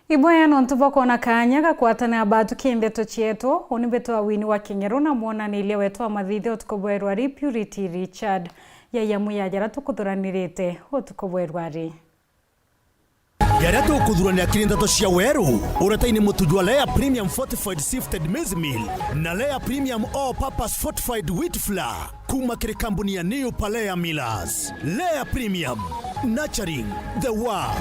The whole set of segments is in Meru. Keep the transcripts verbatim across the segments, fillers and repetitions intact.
Ibwea nontu bwa kwona kaanya ga kwatana batu ki ndeto cietu, uni mbitwa Winnie wa King'eru na mwonaniria wetu wa mathithio utuku bwerwa ri Purity Richard. Yaiya mwi ya jaria tukuthuranirite utuku bwerwa ri. Jaria tukuthuranira kiri ndeto cia weru, uretaini mutu jwa Lea Premium Fortified Sifted Maize Meal na Lea Premium All Purpose Fortified Wheat Flour. Kuma kiri kambuni ya New Palea Millers. Lea Premium, nurturing the world.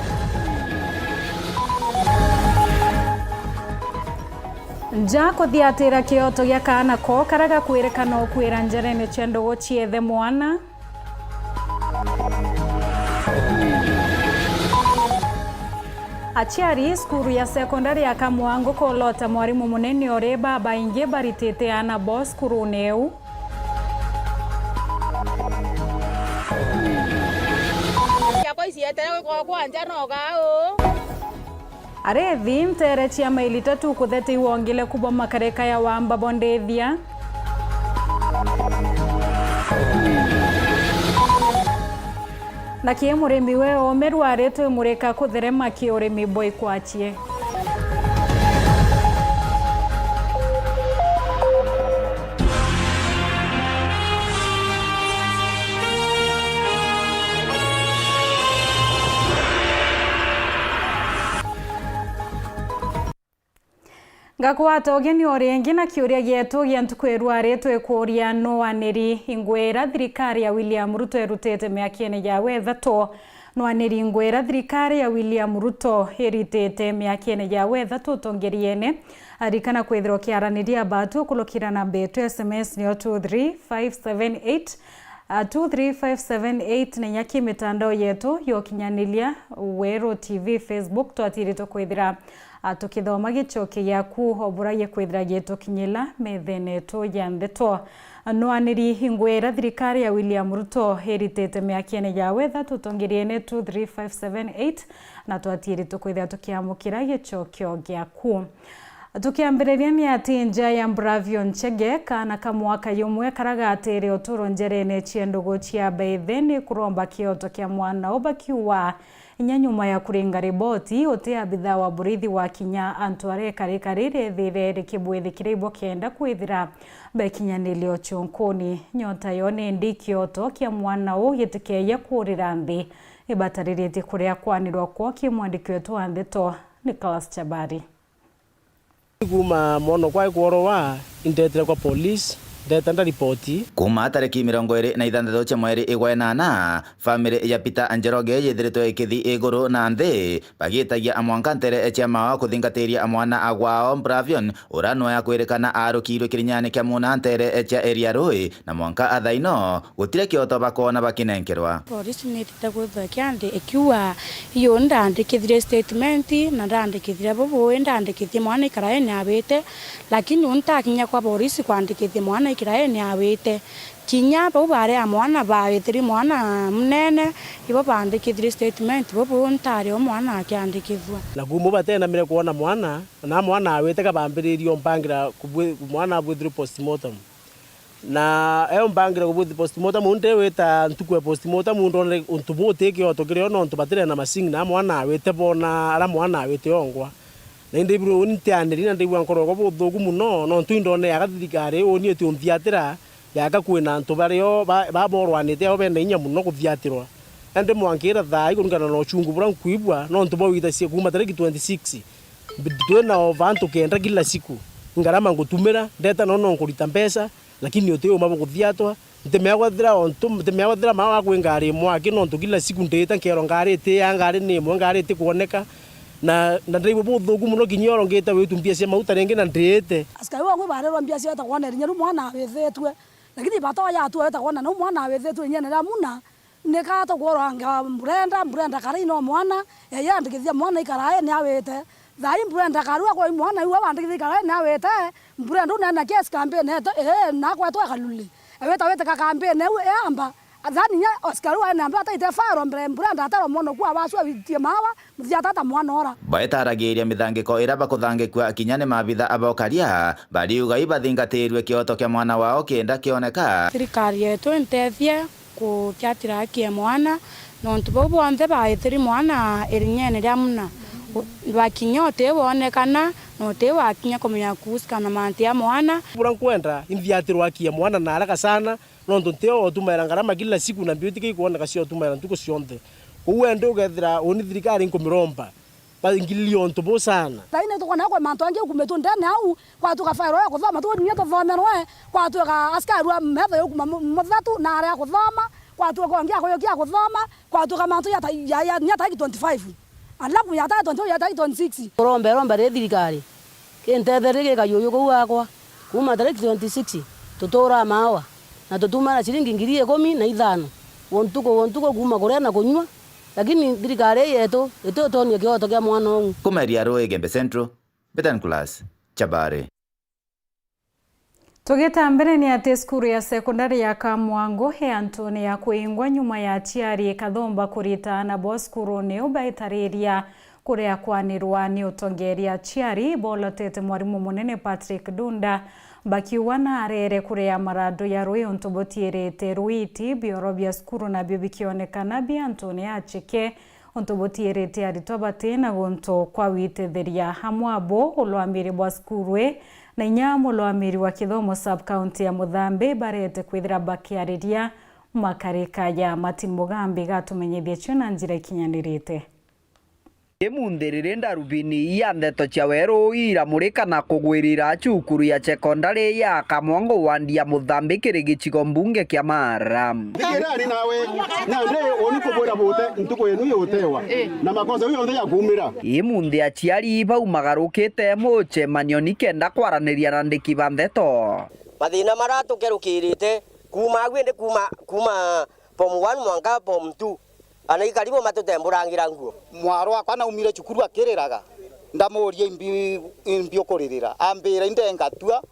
Nja kuthiatira kioto gia kaana ko karia gakwirikana ukwira njerene cia ndugu ciethe mwana. Aciari, cukuru ya sekondari ya Kamwango kulota mwarimu munene uri babaingi baritite aana bo cukurune iu. Ciakwa icietere gwikwa kwa nja no gau. Arithi, nteere cia maili tatu kuthete iwongile kubwa makareka ya wamba bo ndithia. Na ki murimi we omeru aritwe murika kutherema ki urimi bwa ikwachie. Ngakwata ugeni o ringi na kiuria gietu gia ntuku irua ri twikuria nu aniri ingwira thirikari ya William Ruto irutite miakene jawe ithatu. Nu aniri ingwira thirikari ya William Ruto iritite miakene jawe ithatu utongeriene. Arikana kwithirwa ukiaraniria batu ukulukira namba yetu ya S M S niyo two three five seven eight, ah, two three five seven eight, na inya ki mitandao yetu ya ukinyaniria, Weru T V, Facebook, twatiritwe kwithira, ah, tukithoma gicoki giaku o buria gikwithira gitukinyila methene yetu ya ndeto. Nu aniri ingwira thirikari ya William Ruto iritite miakene jawe ithatu utongeriene two three five seven eight, na twatiritwe kwithira tukiamukira gicokio giaku. Tukiambiriria ni ati nja ya Bravio Nchege, kaana ka mwaka yumwe karia gatire uturo njerene cia ndugu cia baithe ni kuromba kioto kia mwana u bakiuga, inya nyuma ya kuringa riboti, uti abithaa wa borithi wa kinya antu aria ikarika riri ethire rikibwithikira ibo kenda kwithira bekinyaniria ucunkuni. Nyota yo ni ndi kioto kia mwana u gitikeye kurira nthi. Ibatariritie kuria kwanirwa kwo ki mwandiki wetu wa ndeto Nicholas Chabari. Kuuma mwono kwa kworowa, indetire kwa police, ndeta ndaripoti. Kuuma tariki mirongo iri na ithanthatu cia mweri igwa inana, family ya Peter Njoroge yithiritwe ikithi iguru na nthi, bagitagia mwanka ntere cia mawa kuthingatiria mwana agwao Bravion, uria nwe akwirikana arukirwe kirinyani kia muna ntere cia Eria Rui, na mwanka athaino gutire kioto bakoona bakinenkerwa. Polisi nitite kwithwa ikiandi-, ikiuga, "Iyo ndandikithire statement, na ndandikithire bubu, ndandikithie mwana ikaraene awite, lakini u ntakinya kwa polisi kwandikithia mwana ikiraene awite. Kinya bau baria mwana bawitiri mwana munene, ibo bandikithire statement, bubu ntari o mwana akiandikithua." Na kuuma u batenamire kwona mwana, na mwana awite kabambiririe umbangira kubwi-, mwana abwithirwe postmortem. Na eumbangira kubwithi postmortem, u ndiwita ntuku ya postmortem, u ndonere untu buti kioto kirio, nontu batirena masing na mwana awite bona, ara mwana awite ongwa. Na indi buru uni ntianiri na ndigua nkoro yakwa buthuku muno, nontu indone yaga thirikari uni iti unthiatira, yaga kwina antu bario ba-, baborwanite ao bena inya muno kuthiatirwa. Indi mwankira thaa ii kuringana na uchungu buria nkwigua, nontu bwawitacia kuuma tariki twenty six, twina ova antu kenda kila siku. Ngarama ngutumira, ndeta nono nkurita mbeca, lakini uti uma bukuthiatwa. Ntimeagwathira ontu, ntimeagwathira maa wakwi ngari imwe aki, nontu kila siku ndiita nkerwa ngari iti ya, ngari ni imwe, ngari itikwoneka. Na, na ndaigua buthuku muno, kinya oro ngita witu mbia cia mauta ringi na ndiite. Askari bamwe barerwa mbia ciao, eta kwona rinya riu mwana awithitue. Lakini batoya atua, eta kwona nau mwana awithitue inyene ria muna. Ni ka tukworoanga Brenda, Brenda kara ino mwana, yeye andikithia mwana ikarae ni awite. Thaa ii Brenda karua kwa mwana iwe wandikithia ikarae ni awite, Brenda unena kesi kambini eto, ee, nakwa etwa Kaluli. Ewita witeka kambini iu eamba, thani nya Oscar wene ambe ataite faro mbere, Brenda atarwa mwana ku awacu awitie mawa, muthiata ata mwana ora. Baitaragiria mithangiko iria bakuthangikua kinya ni maabitha abokaria, bariuga ibathingatirue kioto kia mwana wao kienda kioneka. Thirikari yetu intethie. Kukiatira haki ya mwana, nontu bau bonthe baitiri mwana irinyene ria muna. Wakinya uti wonekana, na uti wakinya kumenya kuhusikana na mantu ya mwana. Bura nkwenda, inthiatirwa akia mwana na haraka sana, nontu ntio utumaira ngarama kila siku, na mbio itike ikwoneka cia utumaira ntuku cionthe. Kou wende ugethira uni thirikari nkumiromba, baingililie untu bu sana. Thaini tukona kwe mantu angi ukumitundene au, kwatuka fairo ya kuthoma, tunyie tuthomerwe, kwatuka askari wa metho ya ukuma mu-, muthatu na aria kuthoma, kwatuka ongi akuyokia kuthoma, kwatuka mantu ya ta-, ya, ya, ya taiki twenty-five. Alafu ya taiki twenty, ya taiki twenty-six. Kuromba, romba ri thirikari. Kintetherie gikayuyu kuu akwa. Kuuma tariki twenty-six, tuturaa maawa, na tutumaga ciringi ngiri ikumi na ithano. Guntuku, guntuku kuuma kuria na kunyua, lakini thirikari ii yetu itutonia kioto kia mwana uu. Kumeria ruu Igembe Central, Betan Class, Chabare. Tugita mbere ni ati cukuru ya sekondari ya Kamwango i antune ya kuingwa nyuma ya aciari ikathomba kurita aana bao cukurune iu baitariria kuria kwanirwa ni utongeria aciari bolotete mwarimu munene Patrick Dunda, bakiuga na arere kuria marando ya rui untu butiirite rwiti bioro bia cukuru nabio bikionekana bi antune ya acheke. Untu butiirite aritwa bati na guntu kwa witetheria amwe abo ulwamiri bwa cukuru ii na inya mulwamiri wa kithomo sub-county ya Muthambi barete kwithira bakiariria makarika ja Martin Mugambi gatumenyithie cio na njira ikinyanirite. Imunthi riri ndarubini ya ndeto cia weru iramurika na kugwirira cukuru ya sekondari ya Kamwango wandi ya Muthambi kiri gicigo mbunge kia Mara. Thikira ari nawe, nandi uni kukwira bute ntuku yenu yutewa, na makosa uu yonthe yakumira. Imunthi aciari baumagarukite mucemanio nikenda kwaraniria na andiki ba ndeto. Mathina maria tukerukirite kuuma agu indi kuuma, kuuma form one mwanka form two, ana ikaribu matutemburangira nguo. Mwaro wakwa naumire cukuru akiriraga, ndamuuria, "Imbi, imbi ukuririra?" Ambira, "Inde ngatua."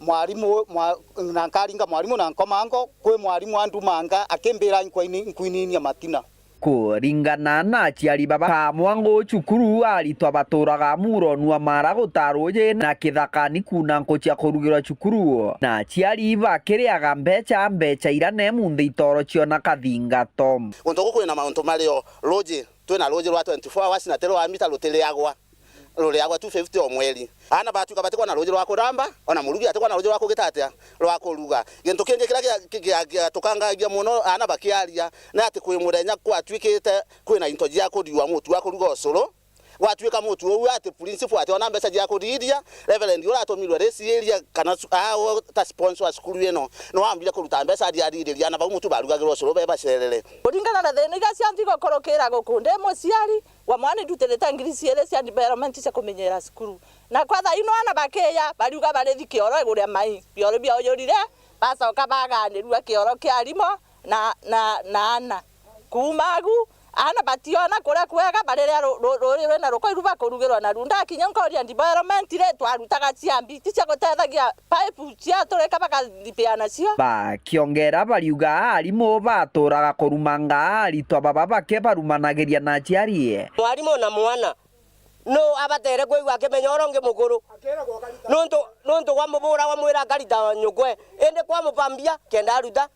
Mwarimu, mwa-, na nkaringa mwarimu na nkomango, kwi mwarimu andumanga, akimbira, "Nkwaini-, nkwininia matina." Kuringana na aciari baba, Kamwango cukuru aritwa baturaga Muronu wa Mara guta ruuji na kithakani kuuna nku cia kurugirwa cukuru, na aciari bakiriaga mbeca, mbeca iria ne munthi itoro ciona kathingato. Guntu guku kwina mauntu mario ruuji, twina ruuji rwa twenty-four hours na ti rwa mita rutiriagwa. Ruriagwa two fifty o mweri. Aana batwika batikwona ruuji rwa kuramba, ona murugi atikwona ruuji rwa kugita atia, rwa kuruga. Gintu kingi kiria gia-, gia-, gia-, giatukangagia mono aana bakiaria, ni ati kwi muthenya kwatwikite kwina into cia kuriua, mutu wa kuruga ucuru. Gwatwika mutu uu ati principal ationa mbeca cia kuriithia, reverend uria atumirwe reciria kana su-, aa, ta sponsor wa cukuru ino, no ambire kuruta mbeca aria athithiria aana bau mutu barugagirwa ucuru be bacerere. Kuringana na thina iria cionthe igukurukira guku ndi muciari, wa mwana ndutirite ngiri ciiri cia development cia kumenyera cukuru. Na kwa thaa ino aana bakiya, bariuga barithi kioro igure mai. Bioro biaujurire, bacoka baganirua kioro kia arimo na, na, na aana. Kuuma agu, aana bationa kuria kwega, bariria ru-, ru-, ruuri rwina rukoiru bakurugirwa naru. Ndakinya nkoria development ri, twarutaga ciambi, ti cia gutethagia pipe ciaturika bakathipia nacio. Bakiongera bariuga arimu baturaga kurumanga aritwa baba bake barumanagiria na aciari. Mwarimu na mwana, nu abatere kwigua akimenya uria ungi mukuru? Nuntu, nuntu kwa mubura wamwira akarita nyukwe, indi kwa mupambia kenda aruta.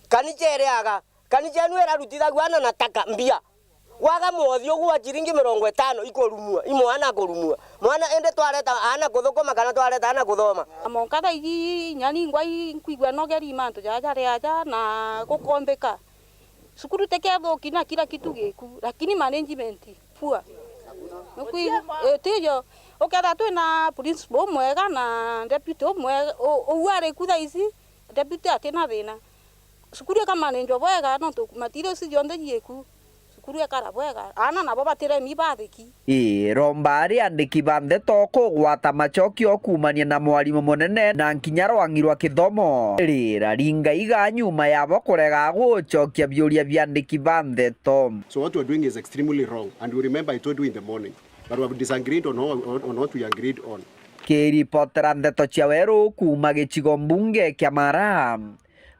Kanicha iriaga, kanicha enu irarutithagua aana na taka mbia. Waga mwothi ugu wa ciringi mirongo itano ikurumua, i mwana akurumua. Mwana indi twareta aana kuthukuma kana twareta aana kuthoma? Monka thaa iji inya ningwa i-, nkwigua nogeri mantu jaja jari aja na gukombika. Cukuru tikethuki na kila kitu giku, lakini management poor. Nukwigua? Ii, tiyo. Ukethira twina principal umwega na deputy umwega, u-, uu ari ku thaa iji, deputy atina thina. Cukuru ikamanagwa bwega, nontu materials cionthe ciiku. Cukuru ikara bwega, aana nabo batiremi bathiki. Ii, romba ari andiki ba ndeto kugwata macokio kuumania na mwarimu munene na nkinya rwang'i rwa kithomo riraringa iga nyuma yabo kurega gucokia biuria bia andiki ba ndeto. So what we're doing is extremely wrong, and you remember I told you in the morning, but we have disagreed on, on, on what we agreed on. Kiripotera ndeto cia weru kuuma gicigo mbunge kia Mara,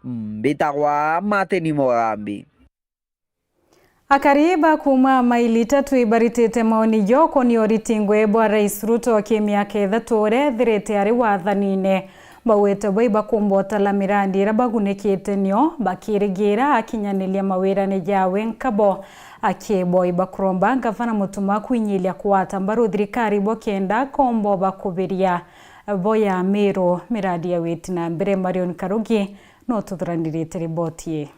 mbitagwa Martin Mugambi. Akari ba kuuma maili itatu ibaritite maoni jo ukonia uritingwe bwa Rais Ruto ki miaka ithatu uria ethirite ari wathanine. Bauite bo ibakumbotala mirandi iria bagunikite nio, bakirigira akinyaniria mawirane jawe nkabo. Akibo ibakuromba ngavana Mutuma kwinyiria kugwata mbaru thirikari bo kenda kombo bakubiria bo ya Miru mirandi ya witi na mbere. Marion Karugi no tuthuranirite riboti ii.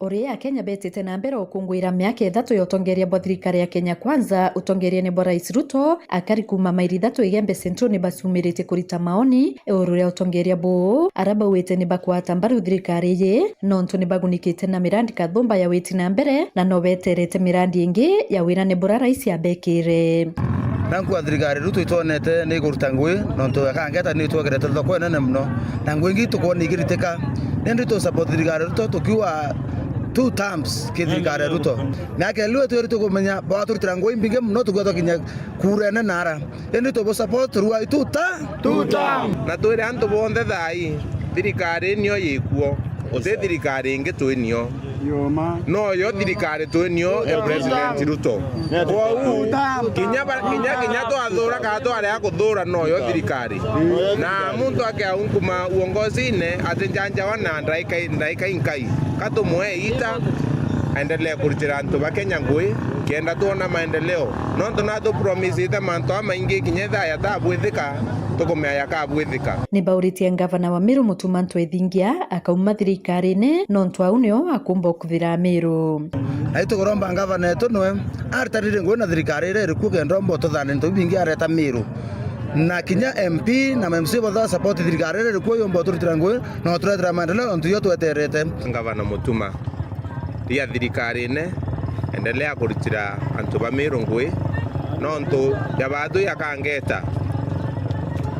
Uri Akenya betite na mbere ukungwira miaka ithatu ya utongeria bwa thirikari ya Kenya Kwanza, utongeriene bwa Rais Ruto, akari kuuma mairi ithatu Igembe Central ni bacumiritie kurita maoni iguru ria utongeria buu, aria bauite ni bakwata mbaru thirikari iji, nontu ni bagunikite na mirandi kathumba ya witi na mbere, na no beterete mirandi ingi ya wirane bura rais abekire. Na nkua thirikari Ruto itwonete ni ikuruta ngui, nontu akangeta ni itwekerete thoko inene mono, na ngui ingi tukwona ikiritika. Nindi tu support thirikari Ruto tukiuga two terms ki thirikari ya Ruto. Miaka iliwe twiri tukumenya bwaturutira ngui mbingi mono, tukwetwa kinya kurene nara. Indi tubu support throughout two term. Two term. Na twire antu bonthe thai, thirikari nio yikuo, uti thirikari ingi twinio. Yoma. No yo thirikari twinio e President Ruto. Kwou, kinya ba-, kinya, kinya twathura kana twarega kuthura, no yo thirikari. Na muntu akiaunkuma uongozine, atinjanjawa na ndaika, ndaika inkai. Katumwe ita, aendelee kurutira antu ba Kenya ngui, kenda twona maendeleo. Nontu natupromisite mantu amaingi, kinya ethia yatabwithika, tukumea yakabwithika. Ni bauritie ngavana wa Meru Mutuma M'Ethingia akauma thirikarine, nontu au nio akumba ukuthira Meru. Na itiguromba ngavana etu nwe aritarire ngui na thirikari iria iri kuo kenda omba ututhania into bibingi areta Meru. Na kinya M P na M C bonthe ba support thirikari iria iri kuo yomba uturutira ngui na uturetera maendeleo ontu yo tweterete. Ngavana Mutuma, ria thirikarine, endelea kurutira antu ba Meru ngui, nontu ya baatwi ya Kangeta.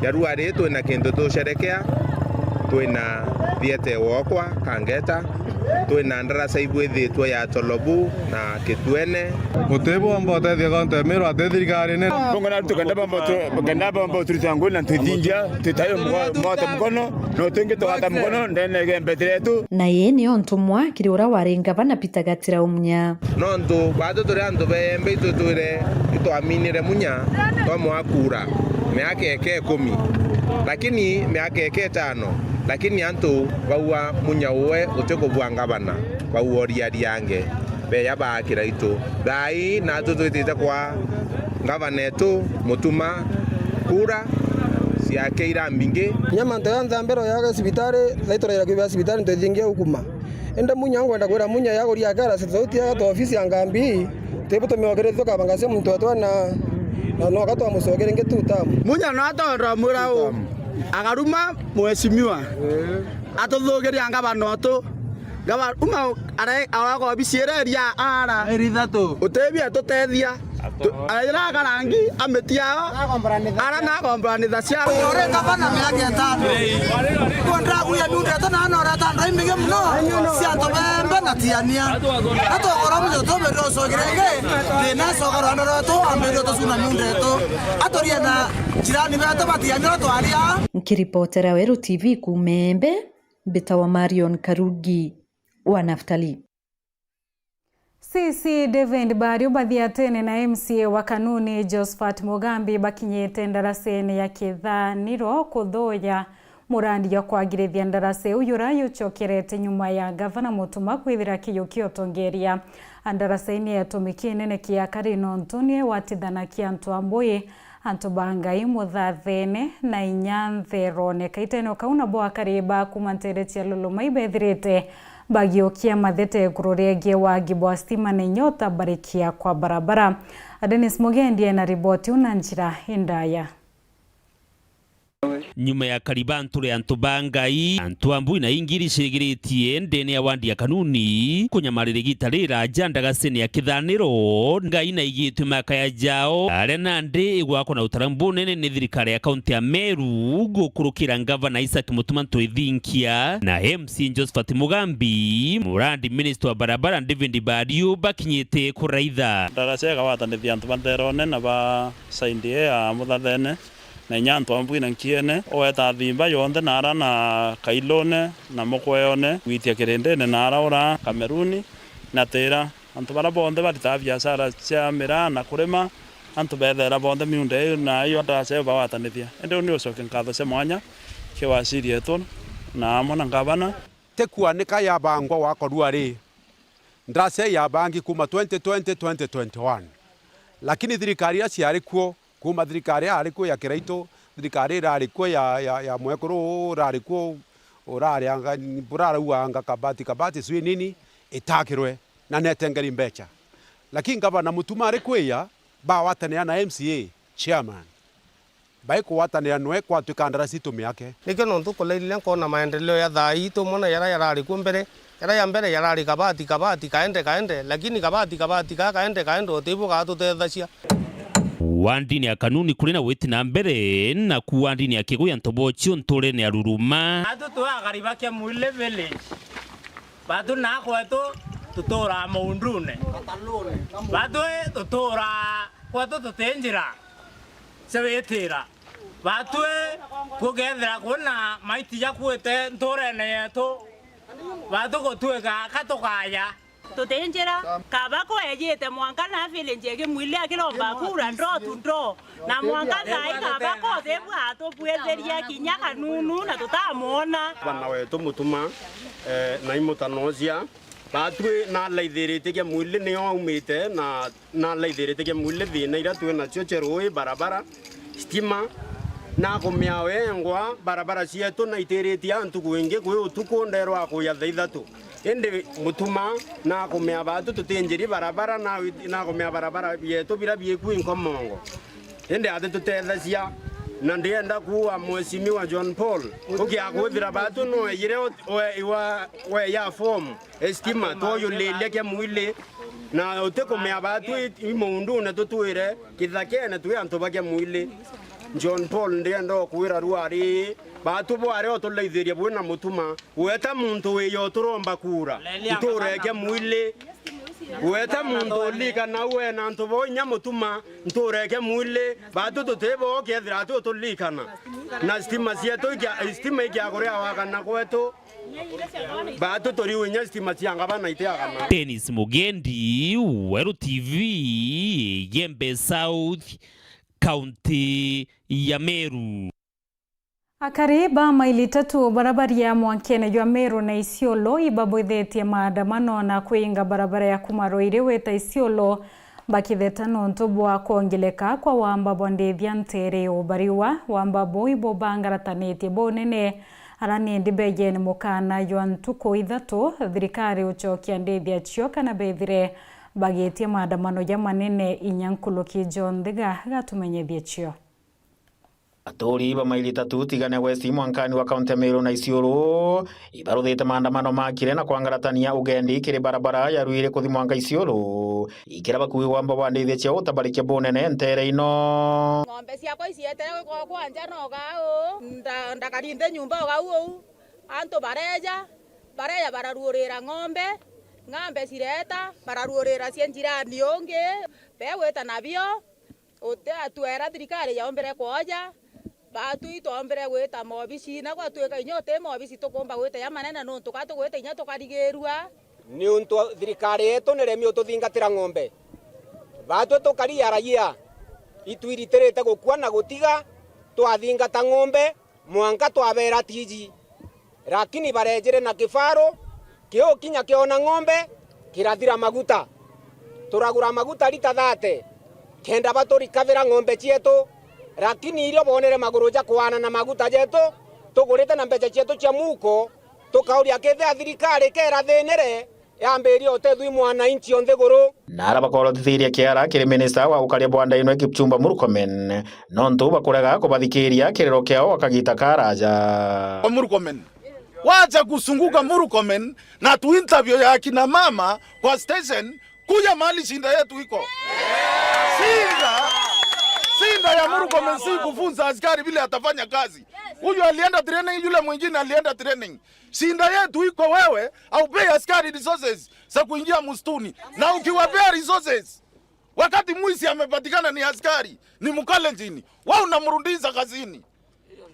Ya rua riri twina kintu tusherekea, twina thiete wokwa Kangeta, twina ndarasa ibwithitwe ya Tolobu na Kituene. Gutibu omba utethia kaunti ya Meru ati thirikarine. Bongana tukenda bomba tu-, kenda bomba uturutira ngui na tuthingia, tutayo mwa-, mwata mukono, no twingi tugata mukono, ndene gembe tiretu. Na ii niyo ntumwa kiri uria wari ngavana Peter Gatira Umunya. Nontu baatwi turi antu beembe, itwi twire itwaminire Munya twamwa kura miaka eke ikumi, lakini miaka eke itano, lakini antu baua Munya uwe utikubua ngavana, baua uriariange, beya baakira itu. Thaai natwi twitite kwa ngavana etu Mutuma kura ciake ira mbingi. Kinya mantu yonthe ya mbere ya cibitari, thaai turaira kwibea cibitari, ntwithingia ukuma. Indi Munya ngwenda kwira Munya yaguria akara sauti ya gatu ofisi ya Ngambi, tibu tumiokirithio kabanga cia muntu atwa na, na no gatu amucokere ingi two term. Munya no atonda mwira u, agaruma mheshimiwa. Eh. Atuthugiria ngavana utu. Ngavana uma are-, aragwa obisi iria iria ara. Iri ithatu. Utebia tutethia. Tu-, aira akarangi, amitiao, ara na akomboranitha ciao. Uri ngavana miaka itano. Kwenda kuya miunda yetu na noreta ndoi mbingi muno cia antu bembe na tiania. Na tugora mujo tumirio ucugire ingi, thina icogorwa ndoro yetu, ambirio tucuna miunda yetu. Aturie na jirani betu batiania twaria. Nkiripotera Weru T V kuuma Embe, mbitawa Marion Karugi wa Naftali. C C David Bario bathiatene na M C A wa Kanuni Josephat Mugambi bakinyite ndarasene ya Kithaniro kuthuja murandi jwa kwagirithia ndarasa iu jura jucokerete nyuma ya Gavana Mutuma kwithira kiju kia utongeria. Ndarasa ii ni gitumi kinene kia akari nontu ni watithanagia antu a mbui, antu ba Ngai muthathene na inya ntherone. Kaitene o kau nabo akari ba kuuma nteere cia Lolomai bethirite bagiukia mathete iguru riegie wagi bwa stima na inya utabarikia kwa barabara. Dennis Mugendi ena riboti iu na njira indaya. Nyuma ya kariba nture antu ba Ngai, antu a mbui na ingiri ciigiritie ndene ya wandi ya Kanuni, kunyamarira igita riraja ndagasene ya Kithaniro, Ngai na igitwe makaya jao, aria nandi igwakwa na utara bunene ni thirikari ya kaunti ya Meru, gukurukira ngavana Isaac Mutuma M'Ethingia na M C Josephat Mugambi, murandi minister wa barabara David Bario bakinyite kuraitha. Ndaraca igagwatanithia antu ba ntherone na ba side ya muthathene, na inya antu a mbui na nkiene, ugeta thimba yonthe na ara na kailone na mukweone, gwitia kirindine na ara ura Kameruni, na tira antu bara bonthe baritaga biashara cia miraa na kurima, antu bethera bonthe miunda iu na iyo ndaraca iu bagwatanithia. Indi uu ni ucokia nkatho cia mwanya Ki waziri yetu na amwe na ngavana. Ti kuanika yabangwa wakorua ri, ndase yabangi kuma twenty twenty, twenty twenty-one. Lakini thirikari iria ciari kuo, kuma thirikari yari kuo ya Kiraitu, thirikari irari kuo ya, ya, ya mwekuru uu urari kuo, urari anga, burarauga anga kabati, kabati sijui nini, itakirwe na netengeri mbecha. Lakini ngavana Mutuma ari kwia, bawatania na M C A chairman. Baikugwatanira nwe kwatuika ndarasi tumiake. Nikio nontu kulairire nkona maendeleo ya thaa ii tumwe na jaria jarari kuo mbere. Jaria ja mbere jarari kabati, kabati, kaende, kaende, lakini kabati, kabati gaa kaende, kaende, utibu gatutethacia. Wandini ya Kanuni kuri na witi na mbere, naku wandini ya Kiguya ntobochio nturene ya Ruruma. Atu twi akari ba Kiamwili village. Batu na kwetu tuturaa maundune. Batu tuturaa kwetu tuti njira cia witira. Batwi kugethira kwina maiti jakuite nturene yetu, batu gutuika aka tukaja. Tuti njira, kaba kwejite mwanka na village ya Kimwili akiromba kura door to door, na mwanka thaa ii kaba kothe bwatubwithiria kinya Kanunu na tutamwona. Bana wetu Mutuma, eh, na imutanocia, batwi nalaithiritie Kimwili nio aumite na nalaithiritie Kimwili thina iria twi nacio cia ruui, barabara, stima, na akumia wengwa barabara cietu na itiritie antu kwingi kwi utuku nderwa akuya thaa ithatu. Indi Mutuma na akumia batu tuti njiri barabara na, na akumia barabara bietu bira bieku inkomongo. Indi atitutethacia, na ndienda kuua Mheshimiwa John Paul, ukia kwithira batu nweyire we, we, we ya form. Estima, twayulilia Kiamwili, na utikumea batu i, i muundune tutwire kithakene twi antu ba Kiamwili. John Paul, ndienda ukwira rua ri, batu bwari utulaithirie bwina Mutuma, weta muntu wiyo turomba kura, nture Kiamwili, weta muntu ulikana we na antu bo inya Mutuma, nture Kiamwili, batu tutibo kethira ati utulikana, na stima cietu ikia, stima ikia kuria wakana kwetu. Batu turiu inya stima cia ngavana itiagana. Dennis Mugendi, Weru T V, Igembe South, kaunti ya Meru. Akari ba maili tatu baria bari ya mwankene jwa Meru na Isiolo ibabwithitie maandamano na kwinga barabara ya kuma Ruiri gwita Isiolo, bakitheta nontu bwa kwongeleka kwa wamba bwa ndithia ntere ya ubariwa. Wamba buu ibubangaratanite bunene, ara nindi bejene mukana jwa ntuku ithatu thirikari ucokia ndithia cio kana bethire bagitie maandamano jamanene inya nkuruki jo nthiga. Gatumenyethie cio. Aturi ba maili tatu tigane West mwankani wa kaunti ya Meru na Isiolo ibaruthite maandamano makire na kwangaratania ugendi kiri barabara ya Ruiri kuthi mwanka Isiolo, ikira bakuigwa mba bwa ndithia cia utabarikia bunene ntere ino. Ng'ombe ciakwa icietere gwikwa kwanja na ugau, nda-, ndakarinde nyumba ugau uu. Antu bareja, bareja bararuurira ng'ombe, ng'ombe cireta, bararuurira cia njirani ungi, begwita nabio. Uti atwera thirikari yaombere kwoja, batwi twombere gwita mobisi, na gwatwika inya uti mobisi tukumba gwita ya manene, nuntu ka tugwita inya tukarigirua. Niuntu thirikari yetu niremi ututhingatira ng'ombe. Batwi tukari ya raia, itwiritirite gukua na gutiga twathingata ng'ombe, mwanka twabera tiji. Lakini barejire na kifaru, kiu kinya kiona ng'ombe, kirathira maguta. Turagura maguta lita thate, kenda baturikavira ng'ombe cietu, lakini irio bonere maguru ja kwana na maguta jetu, tugurite na mbeca cietu cia muko, tukauria kethia thirikari kera thinire, yambirie utethwi mwananchi o nthiguru. Na ara bakorotithirie kiara kiri minista wa ukaria bwa ndainwe Kipchumba Murkomen, nontu bakurega kubathikiria kiriro kiao gwa kagita karaja. Kwa Murkomen. Wacha kusunguka Murkomen na tu interview ya akina mama kwa station, kuja mahali shinda yetu iko. Shinda, shinda ya Murkomen si kufunza askari vile atafanya kazi. Huyu alienda training, yule mwingine alienda training. Shinda yetu iko wewe, au pay askari resources za kuingia msituni. Na ukiwapea resources, wakati mwizi amepatikana ni askari, ni Mkalenjin, wewe unamrudisha kazini.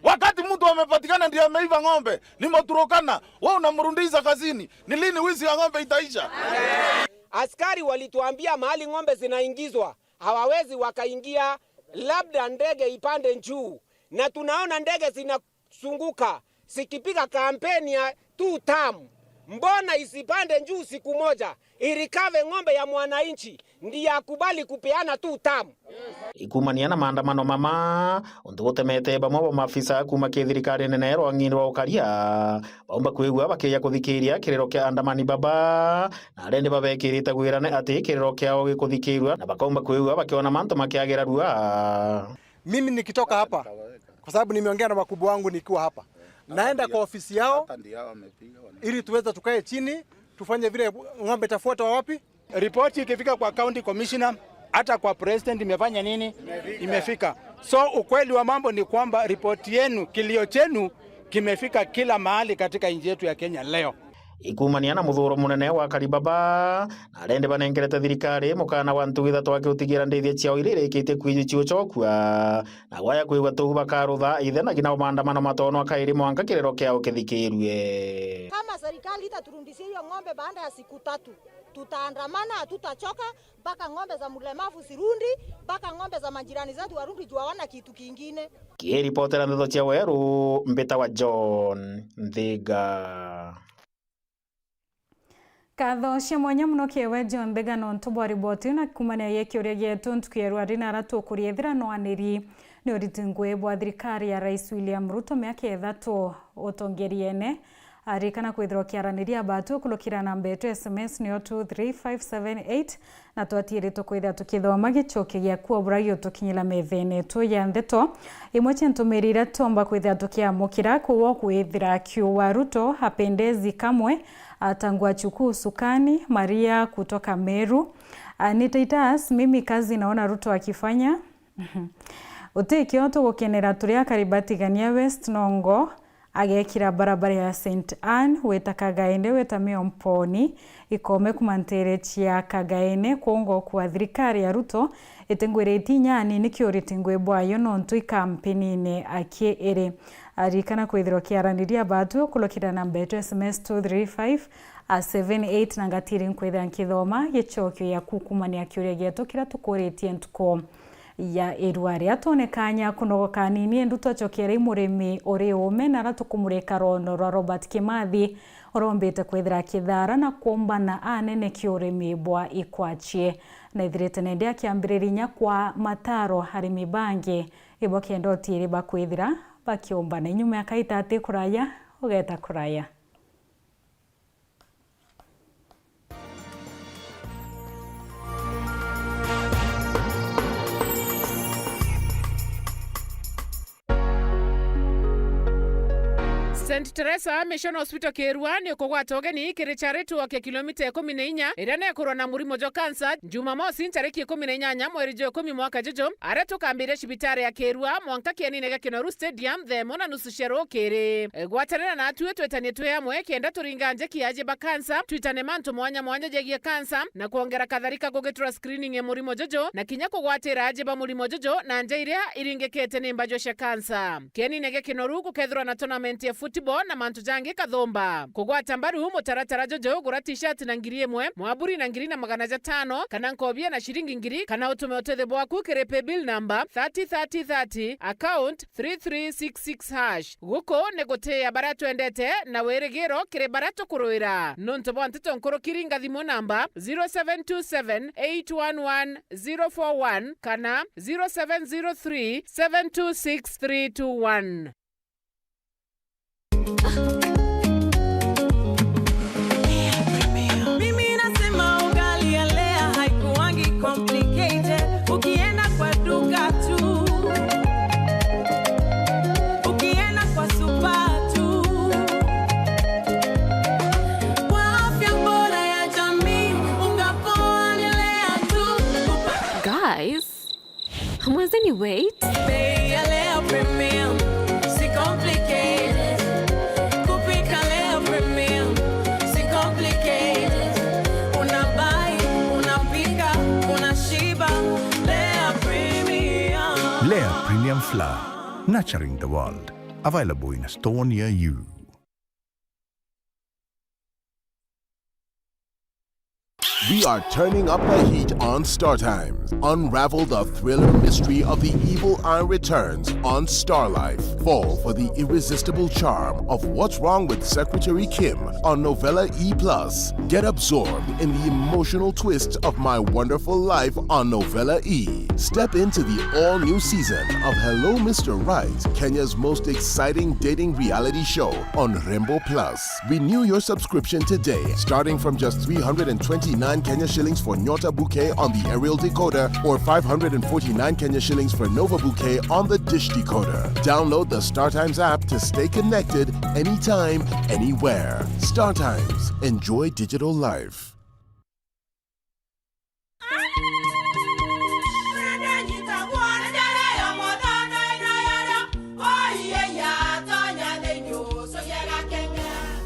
Wakati mtu amepatikana ndiye ameiba ng'ombe, ni Mturkana, wewe unamrudisha kazini. Ni lini wizi ya ng'ombe itaisha? Askari walituambia mahali ng'ombe zinaingizwa, hawawezi wakaingia, labda ndege ipande juu. Na tunaona ndege zina Sunguka, sikipiga kampeni ya two term, mbona isipande juu siku moja, irikave ng'ombe ya mwananchi, ndiye akubali kupeana two term? Ikumania na maandamano mama, untu butemete bamwe ba maafisa kuuma ki thirikari nene rwang'i rwa ukaria, baumba kwigua bakija kuthikiria kiriro kia andamani baba, na aria ni babekirite gwirane ati kiriro kiao gikuthikirua, na bakaumba kwigua bakiona mantu makiagira rua. Mimi nikitoka hapa, kwa sababu nimeongea na wakubwa wangu nikiwa hapa, naenda kwa ofisi yao ili tuweze tukae chini, tufanye vile ng'ombe itafuatwa wapi. Ripoti ikifika kwa county commissioner, hata kwa president imefanya nini? Imefika. So ukweli wa mambo ni kwamba ripoti yenu, kilio chenu kimefika kila mahali katika nchi yetu ya Kenya leo. Ikumania na muthuro munene wa Karibaba, na aria ni banengerete thirikari mukana wa ntugu ithatu aki utigira ndithia ciao iria irikitie kwijucia ucokua, na gwaya kwigua tuu bakarutha ithe na ngina maandamano matonwa kairi mwanka kiriro kiao kithikirue. Kama serikali itaturudishia hiyo ng'ombe baada ya siku tatu, tutaandamana, hatutachoka mpaka ng'ombe za mlemavu zirundi, mpaka ng'ombe za majirani zetu warundi juu hawana kitu kingine. Kiripotera ndeto cia Weru, mbita wa John Nthiga. Nkatho cia mwanya mono kiri we John Nthiga nontu bwa riboti iu na kuumania na kiuria gietu ntuku ya rwari na ara tukuriethira nwaniri ni uriti ngui bwa thirikari ya Rais William Ruto miaka ithatu utongeriene. Arikana kwithirwa ukiaraniria batu ukurukira namba yetu ya S M S niyo two three five seven eight, na twatiiri tukwithira tukithoma gicokio giaku o buria giutukinyira methene yetu ya ndeto. Imwe cia ntumiri iria tuumba kwithira tukiamukira, kuu kwithira kiu wa Ruto, Apendezi Kamwe, atangwa chuku usukani, Maria kutoka Meru. Ah, ni Titus, mimi kazi naona Ruto akifanya. Uti kio tugukenera turi akari ba Tigania West nongo agekira barabara ya Saint Anne wita Kagaene wita Miomponi, ikome kuuma ntere cia Kagaene kwongo kwa thirikari ya Ruto itingwiriti inya anini kiuriti ngui bwayo nontu ikampenine aki iri. Arikana kwithirwa kiaraniria batu ukurukira namba yetu S M S two three five seven eight na ngatiri nkwithira nkithoma gicokio ya kukumania kiuria gietu kiria tukuritie ntuku ya irua ria twone kanya kunogoka anini, endu twacokere i murimi uri ume na ara tukumurika rono rwa Robert Kimathi, urombite kwithira kithara na kuumbana anene ki urimi bwa ikwachie. Na ithirite nende akiambiriria inya kwa mataro arimi bangi, ibo kenda utiiri bakwithira bakiumbana. Inyuma ya kaita ati kuraya, ugeta kuraya. Saint Teresa Mission Hospital Kirua ni ukugwata ugeni kiri charituo kia kilomita ikumi na inya iria nekurwa na murimo jwa kansa, Jumamosi ntariki ikumi na inyanya mweri jwa ikumi mwaka juju, aria tukambiria cibitari ya Kirua mwanka kienine gia Kinoru Stadium thaa imwe na nusu cia rukiri. Gwatanira natwi twitanie twi amwe kenda turinga njeki ya aji ba kansa, twitane mantu mwanya mwanya jegie kansa, na kwongera katharika gugitura screening ya murimo juju, na kinya kugwatira aji ba murimo juju na nja iria iringikite ni mbajwa cia kansa. Kienine gia Kinoru gukethirwa na tournament ya football na mantu jangi kathumba. Kugwata mbaru mutaratara juju, gura t-shirt na ngiri imwe, mwaburi na ngiri na magana jatano, kana nkobia na ciringi ngiri, kana utume utethio bwaku kiri paybill number thirty thirty thirty, account three three six six hash. Guku ni gutiia baria twendete na wirigiro kiri baria tukuruira. Nontu bwa nteto nkuruki, ringa thimu namba zero seven two seven eight one one zero four one kana zero seven zero three seven two six three two one. Mimi nasema ugali ya Lea haikuwangi complicated. Ukienda kwa duka tu, ukienda kwa supa tu, kwa afya bora ya jamii, unga poa ni Lea tu. Guys, Mwenzeni, wait. Bei ya Lea Premium, si complicated. Kupika Lea Premium, si complicated. Una buy, unapika, unashiba. Lea Premium. Lea Premium Flour, nurturing the world. Available in a store near you. We are turning up the heat on Star Times. Unravel the thriller mystery of the evil eye returns on Star Life. Fall for the irresistible charm of What's Wrong with Secretary Kim on Novella E plus. Get absorbed in the emotional twists of My Wonderful Life on Novella E. Step into the all-new season of Hello Mister Right, Kenya's most exciting dating reality show on Rembo Plus. Renew your subscription today, starting from just three hundred and twenty-nine Kenya shillings for Nyota Bouquet on the aerial decoder or five hundred and forty-nine Kenya shillings for Nova Bouquet on the dish decoder. Download the StarTimes app to stay connected anytime, anywhere. StarTimes. Enjoy digital life.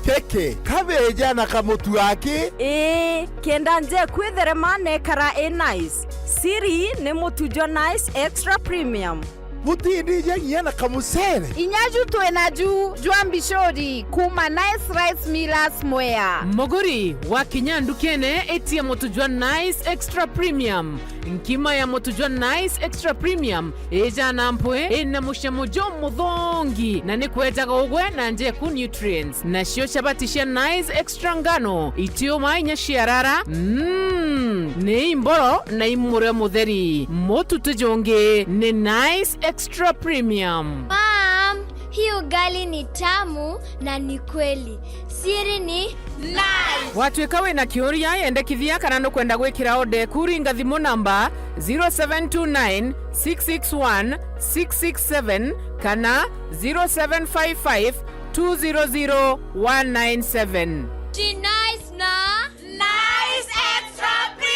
Kiki, kabeeja na kamutu aki? Ii, kenda njeku itherema na ikara i nice. Siri ni mutu jwa Nice Extra Premium. Butindija nginya na kamucere. Inya ju twi naju jwa mbicuri kuuma Nice Rice Millers Mwea. Muguri, wakinya ndukene, itia mutu jwa Nice Extra Premium. Nkima ya mutu jwa Nice Extra Premium ijana mpwi, ina mucamo jumuthongi, na ni kwejaga ugwe na njeku nutrients. Nacio chabati cia Nice Extra ngano, itiuma inya ciarara, mm, ni imboro na imurio mutheri. Mutu ti jungi, ni Nice Extra Premium. Mom, hii ugali ni tamu na ni kweli. Siri ni Nice. Watuika wina kiuria, yendekithia kana nukwenda gwikira order eku, ringa thimu namba zero seven two nine, six six one, six six seven kana zero seven five five, two zero zero, one nine seven. Ti Nice na Nice Extra Premium.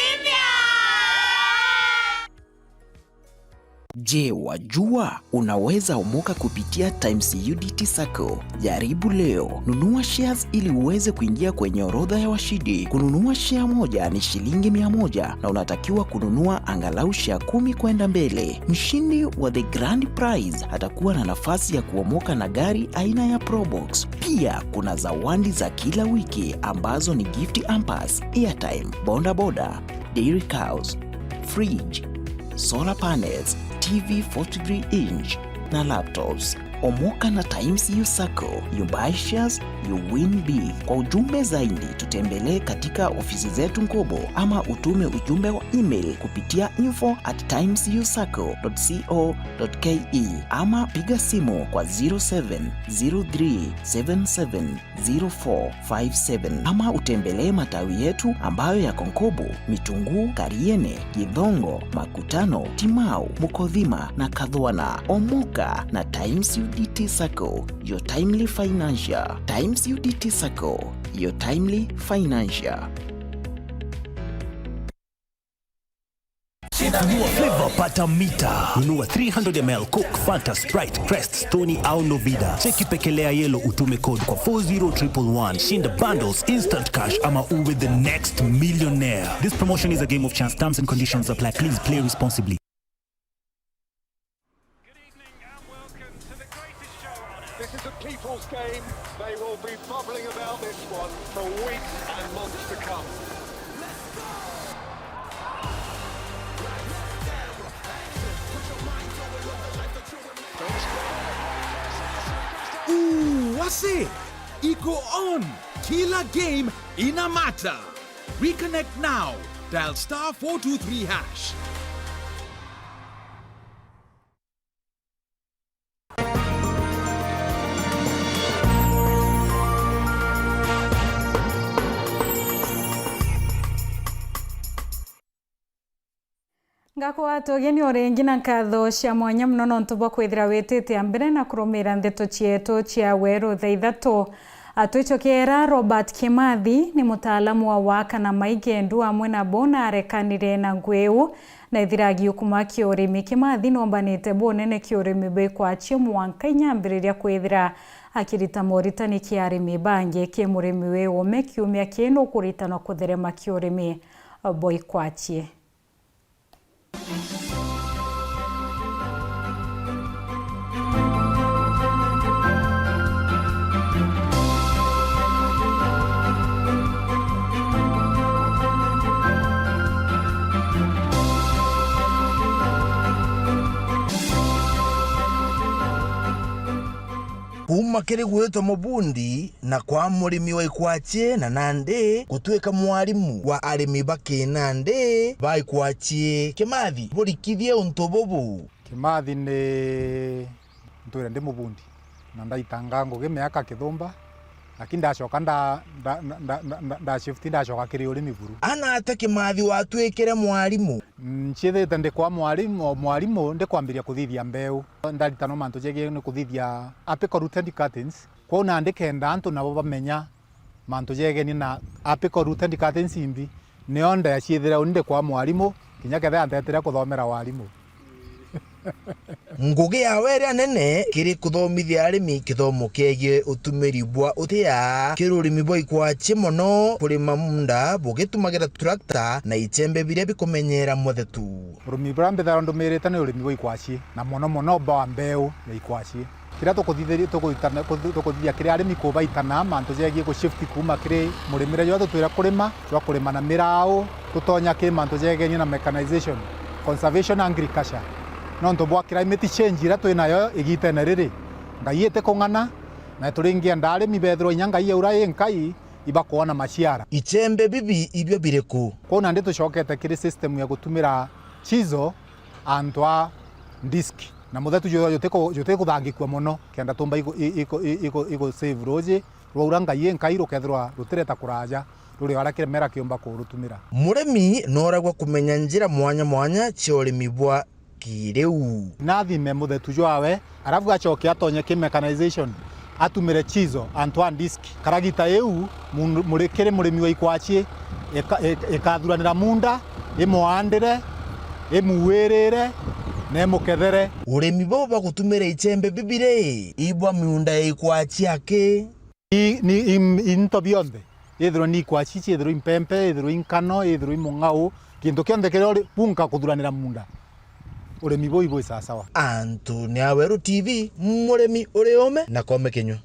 Je, wajua unaweza omoka kupitia Times U D T Sacco? Jaribu leo. Nunua shares ili uweze kuingia kwenye orodha ya washindi. Kununua share moja ni shilingi mia moja na unatakiwa kununua angalau share kumi kwenda mbele. Mshindi wa the grand prize atakuwa na nafasi ya kuomoka na gari aina ya Probox. Pia kuna zawadi za kila wiki ambazo ni gift hampers, airtime, boda boda, dairy cows, fridge, solar panels, T V forty-three inch na laptops. Omoka na Times U Sacco, you buy shares, you win big. Kwa ujumbe zaidi, tutembelee katika ofisi zetu Nkobo ama utume ujumbe wa email kupitia info at times u sacco dot co dot ke ama piga simu kwa zero seven zero three seven seven zero four five seven, ama utembelee matawi yetu ambayo yako Nkobo, Mitunguu, Kariene, Githongo, Makutano, Timau, Mukothima na Kathwana. Omoka na Times U D T Sacco, your timely financial. Times U D T Sacco, your timely financial. Nunua flavor, pata mita. Nunua three hundred M L Coke, Fanta, Sprite, Crest, Stoney au Novida. Cheki pekelea yellow, utume code kwa four zero triple one. Shinda bundles, instant cash ama uwe the next millionaire. This promotion is a game of chance. Terms and conditions apply. Please play responsibly. Good evening and welcome to the greatest show on earth. This is a people's game. They will be bubbling about this one for weeks and months to come. Ooh, wase! Iko on! Kila game ina mata! Reconnect now. Dial star four two three hash. Ngakwata ugeni o ringi na nkatho cia mwanya mono nontu bwa kwithira witite a mbere na kurumira ndeto cietu cia weru thaa ithatu. Atwicokeera, Robert Kimathi ni mutaalamu wa waaka na maigendu amwe na bo na arekanire na ngugi iu na ithira agiukuma kiurimi. Kimathi noombanite bunene kiurimi bwi kwacie mwanka inya ambiriria kwithira akirita moritani ki arimi bangi. Ki murimi wi uume kiumia kii nukuritanwa kutherema kiurimi bwi kwacie. Kuuma kiri gwitwa mubundi na kwa murimi wa ikwachie na nandi gutwika mwarimu wa arimi ba kinandi ba ikwachie, Kimathi burikithie untu bubu. Kimathi ni ntwire ndi mubundi na ndaitanga ngugi miaka kithumba, lakini ndacoka nda, nda, nda, nda, nda, nda shift ndacoka kiri urimi buru. Ana ata Kimathi watwikire mwarimu? Ncithite ndi kwa mwarimu, mwarimu ndikwambiria kuthithia mbeu. Ndaritanwa mantu jegie ni kuthithia apical rooted cuttings. Kwou nandi kenda antu nabo bamenya mantu jegeni na apical rooted cuttings imbi, nio ndeeciithire uni ndi kwa mwarimu, kinya kethira antetire kuthomera warimu. Ngugi yawe iria nene kiri kuthomithia arimi kithomo kiegie utumiri bwa utia kiri urimi bwa ikwachie mono kurima munda bugitumagira tractor na ichembe biria bikumenyera muthetu. Urimi buria mbithairwa ndumirite ni urimi bwa ikwachie, na mono mono bwa mbeu ya ikwachie. Kiria tukuthithiri-, tukuthithia kiri arimi kubaitana mantu jegie gu shift kuuma kiri murimire jwa tutwire kurima, jwa kurima na mirau, tutonya kiri mantu jegenie na mechanization, conservation agriculture. Nontu bwa climate change iria twi nayo igitene riri, Ngai itikung'ana, na turingienda arimi bethirwa inya Ngai aura inkai ibakwona maciara. Ichembe bibi ibio biriku? Kwou nandi tucokete kiri system ya gutumira chisel antu a disc, na muthetu ju-, jutiku-, jutikuthangikua mono, kenda tumba igu-, i-, igu-, i-, igu-, igu save ruuji rwaura Ngai inkai rukethirwa rutireta kuraja, ruri o aria kimera kiumba kurutumira. Murimi nooragwa kumenya njira mwanya mwanya cia urimi bwa kiriu. Nathime muthetu jwawe, arafu acoke atonye ki mechanization, atumire chisel antu a disc. Karagita iu, mundu, muri-, kiri murimi wa ikwachie, ika-, ik-, ikathuranira munda, imwandire, imuwirire, na imukethere. Urimi buu bwa gutumira ichembe bibi ri, ibwa miunda ya ikwachie aki? I, ni, i, into bionthe, ithirwe ni ikwachie, ithirwe i mpempe, ithirwe i nkano, ithirwe i mung'au, gintu kionthe kiria uri bunka kuthuranira munda, urimi buu ibwi sawasawa. Antu ni Aweru T V, murimi uri ume na kome kinyua.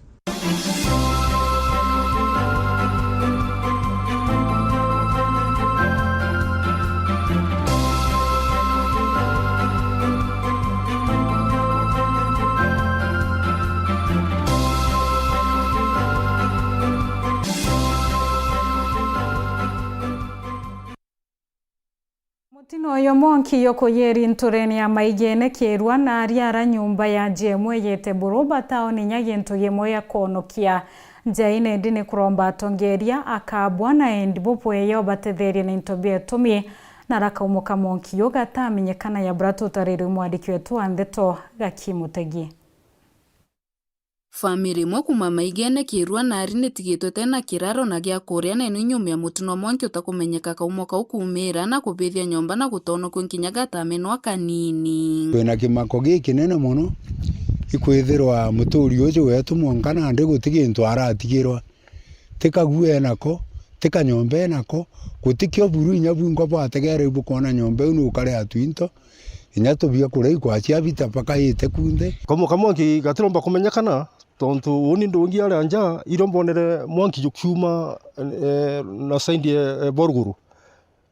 Mutino uyu mwanki yukuyiri nturene ya Maigene Kirua na ariara nyumba ya jemwe yete Buruba taoni inya gintu gimwe ya kwonokia. Njaine ndi ni kuromba atongeria akabwa na endi bubweyo batetherie na into bietumi na rakaumuka mwanki yu gatamenyekana ya bura tutarirwe mwandiki wetu wa ndeto Gaki Mutegi. Famiri imwe kuuma Maigene Kirua nari nitigitwe tena kiraro na gia kuria na ino inyuma ya mutino mwanki utakumenyeka kaumo kau kuumira na kubithia nyomba na gutonokua nkinya gatamenwa kanini. Twina kimako gikinene mono ikwithirwa muturi uju wetu mwanka nandi guti gintu aratigirwa. Ti kaguo enako, ti kanyomba enako, gutikio buru inya bwingwa bwategere ibukwona nyomba iu nukare atu into, inya tubia kuria ikwachia bita mpaka ite kunthe. Kaumo kamwe ki-, gatiromba kumenyekana, tontu uni ndungi aria nja, irio mbonere mwanki jukiuma, eh, na side ya, eh, Boruguru.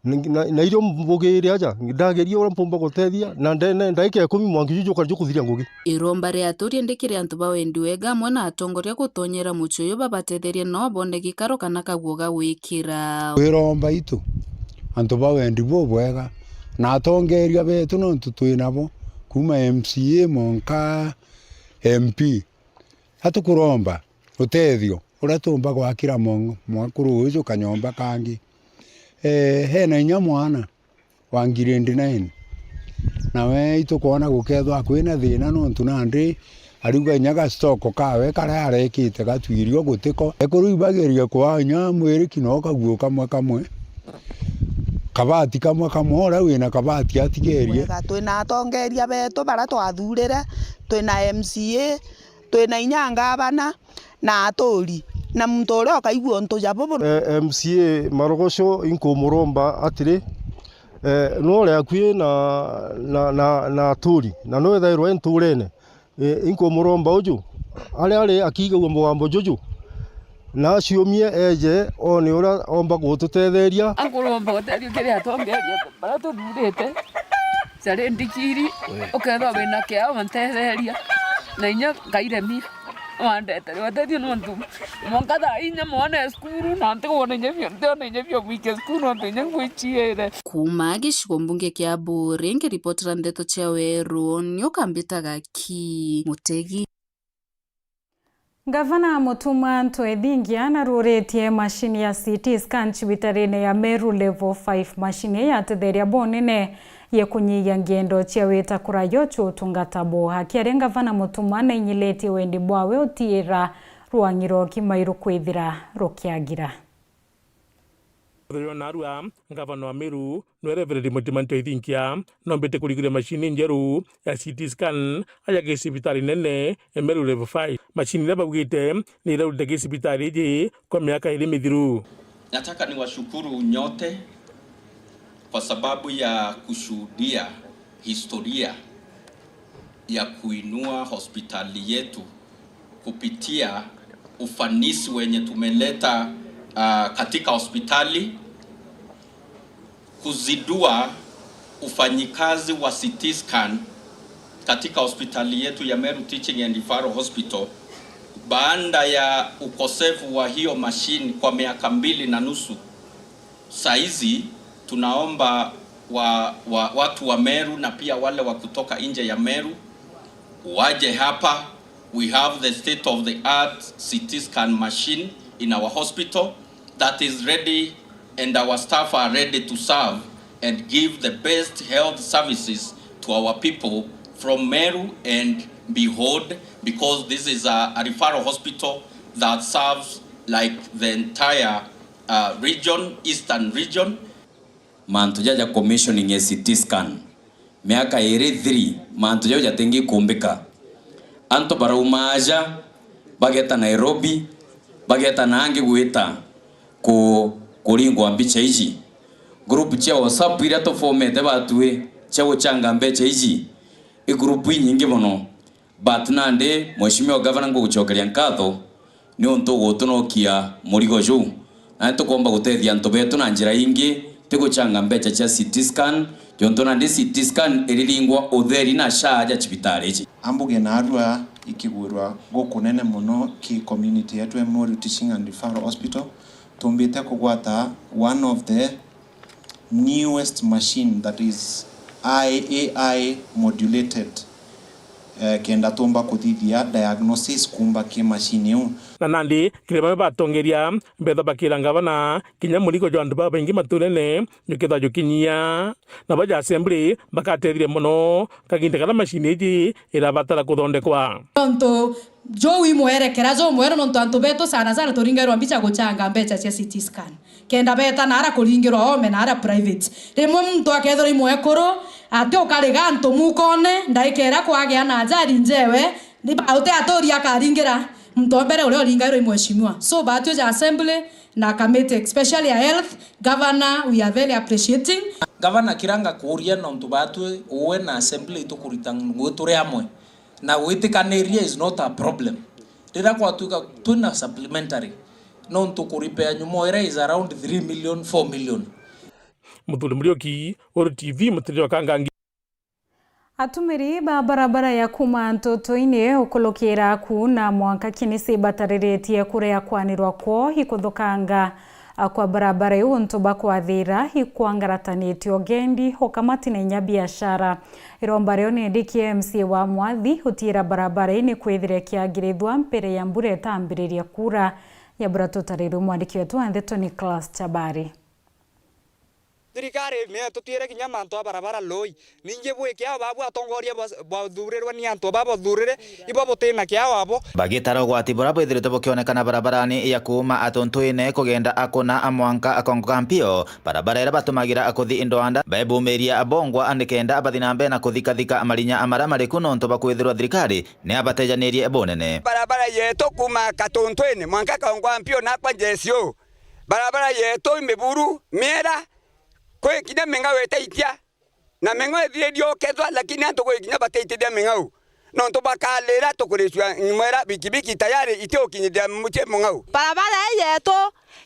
Na, na, na irio mbugire aja, ndageria uria mpumba gutethia, na ndene ndaika ikumi mwanki juju jukari jukuthiria ngugi. Iromba ria aturi ndi kiri antu ba wendi wega amwe na atongoria gutonyera mucii uyu babatetherie no bone gikaro kana kaguo ga gwikira. Twiromba itu, antu ba wendi bubwega, na atongeria betu nontu twi nabo, kuuma M C A mwanka M P. Atukuromba utethio uria tuumba gwakira mwa-, mwakuru uju kanyomba kangi. Eh, hena inya mwana wa grade nine. Nawe itukwona gukethwa kwina thina nontu nandi ariuga inya gastoko kawe karia arekite gatwirio gutiko. Ekuru ibageria kwaa inya mwiriki no kaguo kamwe kamwe. Kabati kamwe kamwe, uria wina kabati atigerie. Bwega, twina atongeria betu baria twathurire, twina M C A, twina inya ngavana, na aturi, na muntu uria ukaigua untu ja bubu. Eh, M C A Marogoco inkumuromba atiri, eh, nore akui na, na, na, na aturi, na nwethairwa e nturene, eh, inkumuromba uju, aria ari akigagua mugambo juju, na aciumie eje one uria omba gututetheria. Ankuromba utethio kiri atongeria baria tuthurite, cari ndikiri, ukethwa wina kiao ntetheria, na inya ngairemia. Wandetera uteethio nontu mwanka thaa inya mwana e cukuru, na ntikwona inya bio, ntiona inya bio gwikia cukuru nontu inya ngwiciire. Kuuma gicigo mbunge kia Buuri, nkiripotera ndeto cia Weru, ni ukambitaga ki Mutegi. Ngavana Mutuma M'Ethingia naruritie mashini ya C T scan cibitarine ya Meru Level five. Mashini ii yatetheria bunene ye kunyihia ngendo cia wita kurayo cia utungata buu. Akiaria, Ngavana Mutuma nainyilitie wendi bwawe utiira rwang'i rwa Kimairu kwithira rukiagira. Narua, Ngavana wa Meru, nwe Reverend Mutuma M'Ethingia, noombite kurigura mashini njeru ya C T scan aja gicibitari nene ya Meru Level five. Mashini iria baugite ni iraurite gicibitari iji kwa miaka iri mithiru. Nataka niwashukuru nyote kwa sababu ya kushuhudia historia ya kuinua hospitali yetu kupitia ufanisi wenye tumeleta, ah, katika hospitali, kuzindua ufanyikazi wa C T scan katika hospitali yetu ya Meru Teaching and Referral Hospital baada ya ukosefu wa hiyo mashine kwa miaka mbili na nusu. Saizi tunaomba wa, wa, watu wa Meru na pia wale wa kutoka nje ya Meru waje hapa. We have the state of the art C T scan machine in our hospital that is ready, and our staff are ready to serve and give the best health services to our people from Meru and beyond, because this is a, a referral hospital that serves, like, the entire uh, region, Eastern region. Mantu jaja commissioning ya C T scan, miaka iri three, mantu jau jatingikumbika. Antu barauma aja, bageta Nairobi, bageta na angi gwita ku-, kuringwa mbicha iji. Group cia WhatsApp iria tufomete batwi cia guchanga mbecha iji, i group inyingi mono. But nandi, Mheshimiwa Governor, ngugucokeria nkatho niuntu ugutunokia murigo juu. Na nitukwomba gutethia antu betu na njira ingi, ti guchanga mbecha cia C T scan, jontu nandi C T scan iriringwa utheri na SHA ja cibitari iji. Ambuge naarua ikigwirwa gukunene mono ki community yetu ya Meru Teaching and Referral Hospital, tumbite kugwata one of the newest machine that is A I modulated, eh, kenda tumba kuthithia diagnosis kumba ki machine iu. Na nandi, kiri bamwe batongeria, mbetha bakira ngavana, kinya murigo jwa antu babaingi maturene, jukethwa jukinyia. Na baja assembly, bakatethire mono, kaginda karia machine iji irabatara kuthondekwa. Nontu juu imwerekera jumweru, nontu antu betu sana sana turingairwa mbicha guchanga mbecha cia C T scan. Kenda beeta naara kuringirwa oome naara private. Rimwe muntu akethirwa i mwekuru, ati ukariga antu mukone, ndaika iria kwagea na ajali njewe, ni ba-, uti aturia akaringira muntu wa mbere uria uringairwa i mheshimiwa. So, batwi ja assembly na committee, especially ya health, governor, we are very appreciating. Governor, kira ngakuuria nontu batwi uwe na assembly itukurita ngugi turi amwe. Na gwitikaniria is not a problem. Riria gwatuika twina supplementary, nontu kuripea nyuma iria is around three million, four million. Muthuri Muriuki, Uru T V, Mutiriri wa Kangangi. Atumiri ba barabara ya kuuma Ntutuini ukulukira ku na mwanka Kinisi batariritie kuria kwanirwa kwoo ikuthukanga kwa barabara iu untu ba kwathira ikwangaratanitio ugendi, ukamati na inya biashara. Iromba riu ni D K M C wa Mwathi utiira barabara ii ni kwithira ikiagirithua mbere ya mbura itambiriria kuura. Nyabura tutarirwe mwandiki wetu wa ndeto Nicholas Chabari. Thirikari ni itutiire kinya mantu a barabara lui. Ningi bwi kiao babu atongoria bwa-, bwathurirwe ni antu baba bathurire, ibo butina kiao abo. Bagitara ugwati buria bwithiritwe bukionekana barabarani ya kuuma Atuntwine kugenda Akuna a mwanka Kongo Kampio, barabara iria batumagira kuthi Ndwanda, bebumiria bongwa nikenda bathi na mbere na kuthikathika marinya maria mari ku nontu bwa kwithirwa thirikari ni abatejanirie bunene. Barabara yetu kuuma Katuntwine mwanka Kongo Kampio nakwa Njesio, barabara yetu i miburu, miera, kwi kinya ming'au itaitia. Na ming'ao ithiririe ukethwa, lakini antu gwi kinya batiitithia ming'ao. Nontu bakalira tukuricua mwera bikibiki tayari itiukinyithia mucii mung'ao. Barabara ii yetu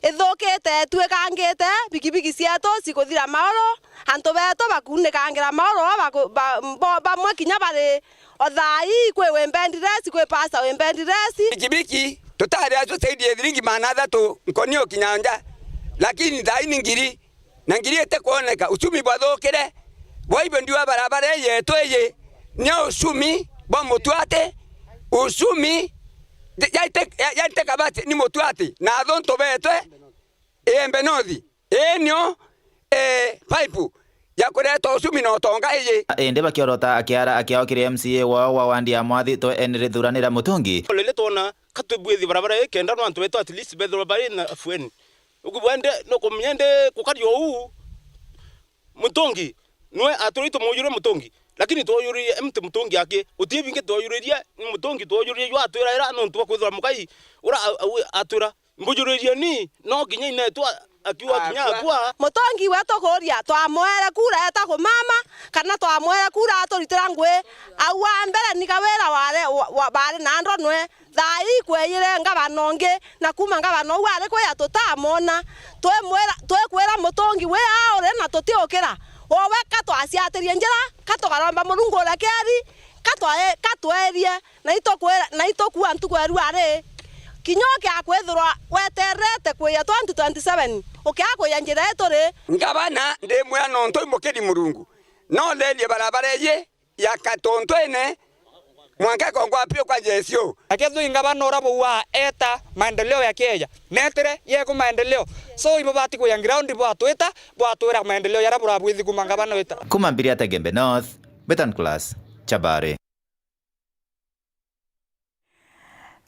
ithukite, itwikangite, bikibiki cietu cikuthira mauru, antu betu bakunikangira mauru, baku-, ba-, bo-, bamwe kinya bari O thaa ii kwi wi bed rest, kwi pastor wi bed rest. Bikibiki tutari acio saidi ya thiringi magana athatu nkoni ukinya nja, lakini thaa ii ni ngiri, na ngiri itikwoneka. Uchumi bwathukire. Kwa hivyo ndio barabara ii yetu iji, ni uchumi bwa mutwati, uchumi, ya, ya, ya, ya kabati ni mutwati, na athuntu betwe, Iembe North. Ii nio, eh, pipe ya kureta uchumi na utonga iji. Indi bakiorota akiara akiao kiri M C A wao wa wandi ya Mwathi to enere thuranira Mutungi. Riria twona ka tubwithi barabara ii kenda no antu betu at least bethirwa bari na afueni. Ukubwa ndi, nukumenya ndi kukaria uu, Mutungi, nwe atwira itumuyurie Mutungi, lakini twayuririe empty Mutungi aki, guti bingi twayuririe, ni Mutungi twayuririe jwa atwira ira nontu bwa kwithirwa mukai ura a-, a-, atwira, mbujuririe ni, no kinya inetu a-, akiuga kinya akua. Mutungi we tukuria, twamwere kura eta kumama, kana twamwere kura aturitira ngui? Au a mbere ni Kawira ware, wa, wa, bari na ndonwe. Thaa ii kweyire ngavana ungi, na kuuma ngavana uu ari kuja tutamwona. Twimwira, twikwira Mutungi wi aa uri na tutiukira. Wowe ka twaciatirie njira, ka tukaromba Murungu urekeri, ka twae-, ka twerie, na itukwira, na itukua ntuku ya rua ari. Kinya ukia kwithirwa weterete kwija twenty twenty-seven, ukia kwija njira ii turi. Ngavana ndimwira nontu imukiri Murungu, no nderie barabara iji ya Katontwene mwanka ikongwa pio kwa Jesu. Akethwa ingavana ura bauaa eta maendeleo ya Kenya, netire yeku maendeleo. So ibabati kuya ground bwatwita, bwatwira maendeleo jaria burabwithi kuma ngavana wita. Kuma Mbiria Tegembe North, Betan Class, Chabari.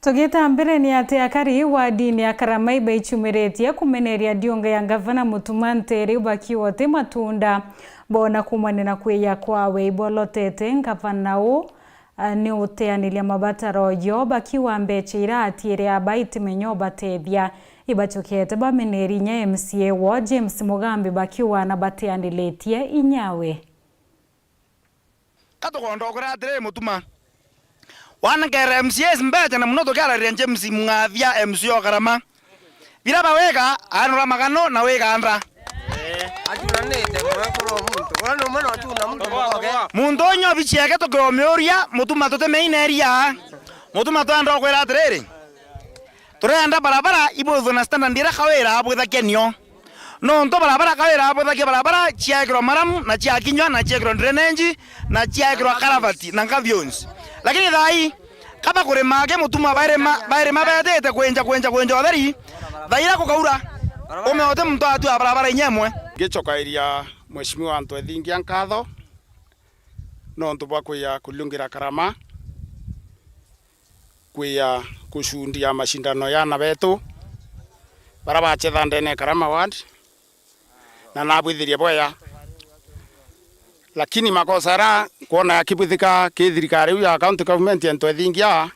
Tugita mbere, ni ati akari wa dini ya Karamai baicumiritie kumeneria ndiunga ya ngavana Mutuma Nteri bakiuga uti matunda boona kuumania na kwiya kwawe ibolotete ngavana uu, a, ni uteaniria mabataro jo bakiuga mbecha ira atiire aba itimenya ubatethia. Ibacokete bameneri inya M C A wo James Mugambi bakiuga na bateaniritie inyawe. Ka tukoonda ukwira atiri, Mutuma, wanengere M C As mbecha, na muno tukiararia James Mung'athia, M C A o Karama. Bira bawega, anura magano na wiganda. Acuranite mwekuru o muntu. Ura ni umwe na ucuna muntu mugoge. Muntu unyo bichieke tukiumiuria, Mutuma tutimeineria. Mutuma twenda ukwira atiriri, turenda barabara ibwithwe na standard iria Kawira abwithagia nio. Nontu barabara Kawira abwithagia barabara ciaikirwa maramu, na ciakinywa, na ciaikirwa drainage, na ciaikirwa karavati, na ngavions. Lakini thaa ii, kaba kurima aki Mutuma bairima, bairima betite kwinja, kwinja, kwinja utheri, thaa iria gukaura, ume uti muntu atua barabara inya imwe. Ngicokairia Mheshimiwa Ntwethingia nkatho, nontu bwa kwija kuriungira Karama, kwija kucundia mashindano ya ana betu, bara bachetha ndene ya Karama Ward, na nabwithirie bwega. Lakini makosa ara nkwona yakibwithika ki thirikari iu ya county government ya Ntwethingia,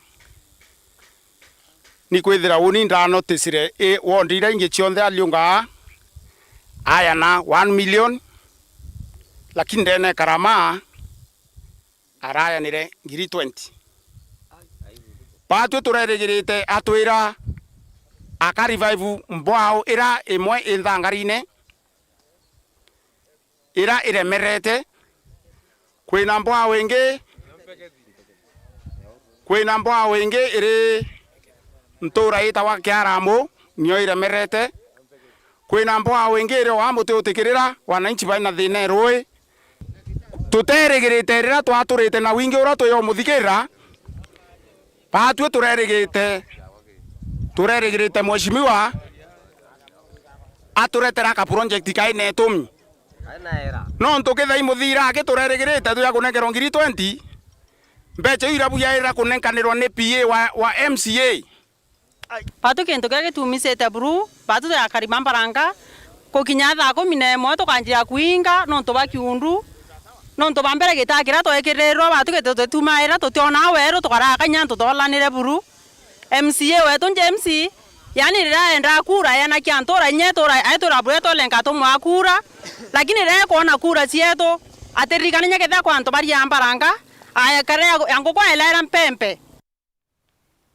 ni kwithira uni ndanoticire i ward iria ingi cionthe aliungaa ayana one million, lakini ndene Karama arayanire ngiri twenty. Batwi turerigirite atwira aka revive mbwao ira imwe i nthangarine, ira iremerete. Kwina mbwao ingi, kwina mbwao ingi iri ntura itagwa Kiaramu, nio iremerete. Kwina mbwao ingi iri o wa muti utikirira, wananchi baina thina e rui. Tuterigirite riria twaturite na wingi uria twi umuthikirira, batwi turerigite, turerigirite mheshimiwa aturetera ka project kaina itumi. Nontu kethira i muthira aki turerigirite tuja kunenkerwa ngiri twenty, mbecha iu irabu yaira kunenkanirwa ni P A wa, wa M C A. Batu kintu kiria gitumisite buru, batu turi akari ba Mbaranga, gukinya thaa kumi na imwe tukanjia kuinga nontu bwa kiundu, nontu ba mbere gitaa kiria twekirirwe, batu gitu tutitumaira, tutionaa weru, tukaraa kanya antu toolanire buru. M C A wetu James, yani riria aendaa kura, eanakia ntura inya itura, aitwira buru etwolenga tumwaa kura, lakini riria ekwona kura cietu, atiririkana inya kethira kwa antu baria Mbaranga, aekare ya, ya nguku aelaira mpempe.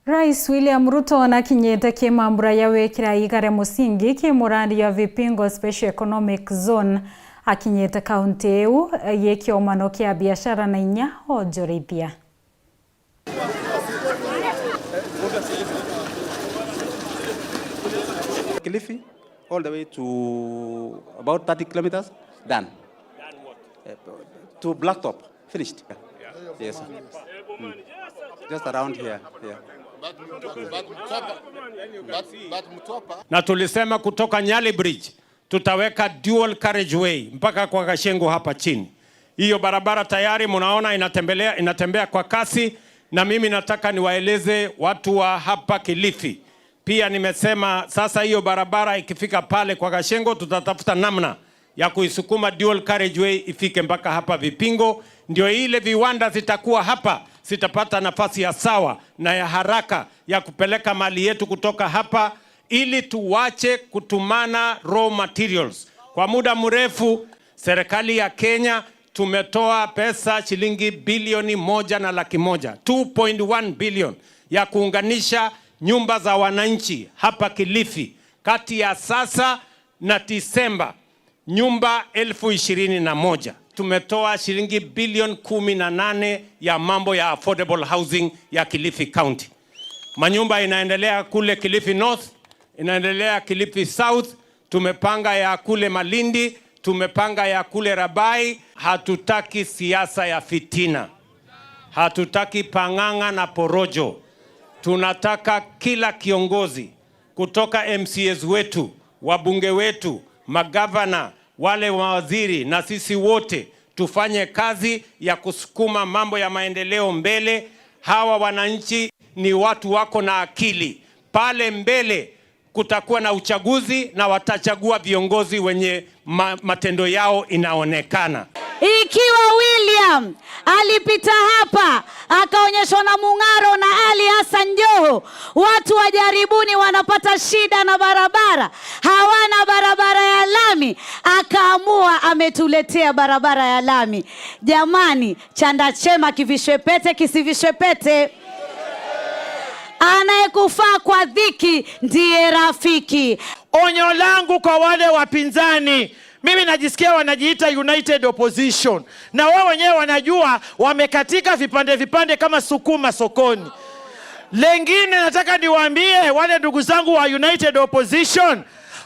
Rais William Ruto nakinyite kimambura ya wikira igare musingi ki murandi ya Vipingo Special Economic Zone. Akinyite kaunti iu, eh, yi kiomano kia biashara na inya onjorithia. Kilifi, all the way to about thirty kilometers, done. Uh, to Blacktop, finished. Yes, sir. Mm. Just around here, yeah. But Mtwapa, but, but Mtwapa. Na tulisema kutoka Nyali Bridge tutaweka dual carriageway mpaka kwa Gashengo hapa chini. Hiyo barabara tayari munaona inatembelea, inatembea kwa kasi, na mimi nataka niwaeleze watu wa hapa Kilifi. Pia nimesema sasa hiyo barabara ikifika pale kwa Gashengo, tutatafuta namna ya kuisukuma dual carriageway ifike mpaka hapa Vipingo, ndio ile viwanda zitakuwa hapa zitapata nafasi ya sawa na ya haraka ya kupeleka mali yetu kutoka hapa, ili tuwache kutumana raw materials. Kwa muda mrefu, serikali ya Kenya tumetoa pesa shilingi bilioni moja na laki moja, two point one billion, ya kuunganisha nyumba za wananchi hapa Kilifi. Kati ya sasa na Disemba, nyumba elfu ishirini na moja. Tumetoa shilingi bilioni kumi na nane ya mambo ya affordable housing ya Kilifi County. Manyumba inaendelea kule Kilifi North, inaendelea Kilifi South, tumepanga ya kule Malindi, tumepanga ya kule Rabai. Hatutaki siasa ya fitina. Hatutaki pang'ang'a na porojo. Tunataka kila kiongozi, kutoka M C As wetu, wabunge wetu, magavana, wale mawaziri na sisi wote tufanye kazi ya kusukuma mambo ya maendeleo mbele. Hawa wananchi ni watu wako na akili. Pale mbele kutakuwa na uchaguzi na watachagua viongozi wenye ma-, matendo yao inaonekana. Ikiwa William alipita hapa akaonyeshwa na Mung'aro na Ali Hassan Joho, watu wa Jaribuni wanapata shida na barabara, hawana barabara ya lami, akaamua ametuletea barabara ya lami. Jamani, chanda chema kivishwe pete, kisivishwe pete. Anayekufaa kwa dhiki ndiye rafiki. Onyo langu kwa wale wapinzani, mimi najisikia wanajiita United Opposition, na wao wenyewe wanajua wamekatika vipande vipande kama sukuma sokoni. Lengine nataka niwaambie wale ndugu zangu wa United Opposition,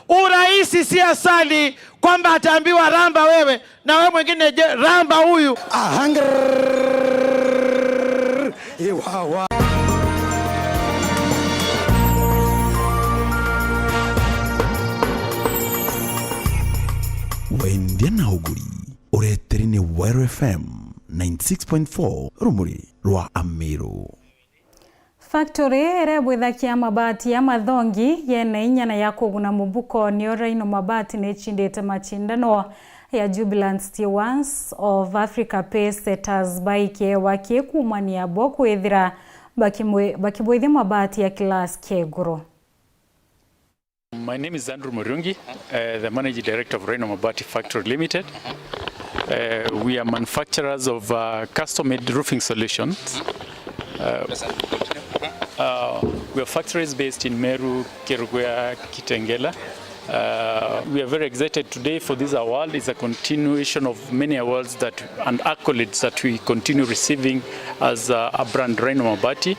urais si asali kwamba ataambiwa ramba wewe, na wewe mwingine je, ramba huyu. Ahangr. Iwawa. Wendia na uguri ureteri ni Weru F M ninety six point four, rumuri rwa Amiru. Factory iria ibwithagia mabati ya mathongi yena inya na ya kuguna mubuko niyo Rhino Mabati ni icindite macindano ya Jubilant Stewards of Africa Pace Setters Bike, waki kuumania bo kwithira bakimwe-, bakibwithia mabati ya class kia iguru. My name is Andrew Murungi, uh, the Managing Director of Rhino Mabati Factory Limited. Uh, we are manufacturers of, uh, custom-made roofing solutions. Uh, uh, we have factories based in Meru, Kerugoya, Kitengela. Uh, we are very excited today for this award. It's a continuation of many awards that, and accolades that we continue receiving as, uh, a brand, Rhino Mabati.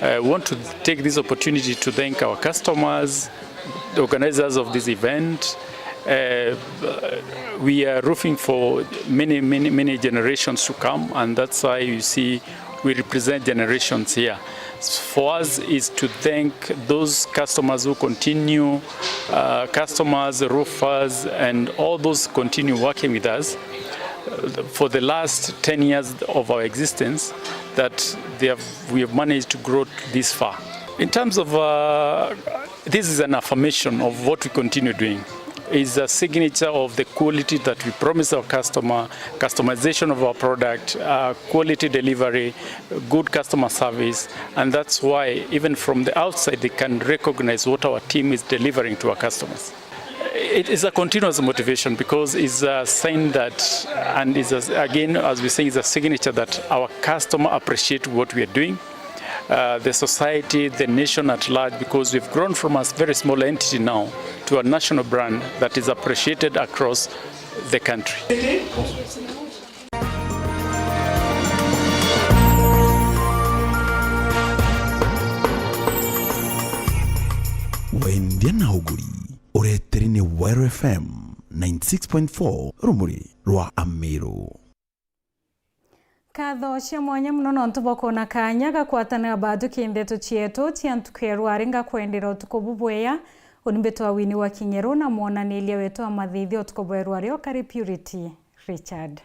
I want to take this opportunity to thank our customers, the organizers of this event. Uh, we are roofing for many, many, many generations to come, and that's why you see we represent generations here. For us is to thank those customers who continue, uh, customers, roofers, and all those continue working with us, uh, for the last ten years of our existence, that they have, we have managed to grow this far. In terms of, uh, this is an affirmation of what we continue doing. Is a signature of the quality that we promise our customer, customization of our product, uh, quality delivery, good customer service, and that's why even from the outside they can recognize what our team is delivering to our customers. It is a continuous motivation because it's a sign that, and is a, again, as we say, is a signature that our customer appreciate what we are doing. Uh, the society, the nation at large, because we've grown from a very small entity now to a national brand that is appreciated across the country. Wendia na uguri. Weru F M ninety six point four, rumuri rwa Amiru. Nkatho cia mwanya mono nontu bwa kwona kaanya ga kwatanira baathukia ndeto cieetu cia ntuku ya rwari. Ngakwendera utuku bubwea. Uni mbitwa Winnie wa Kinyeru na mwonaniria wetu wa mathithio utuku bwa rwari okari Purity Richard.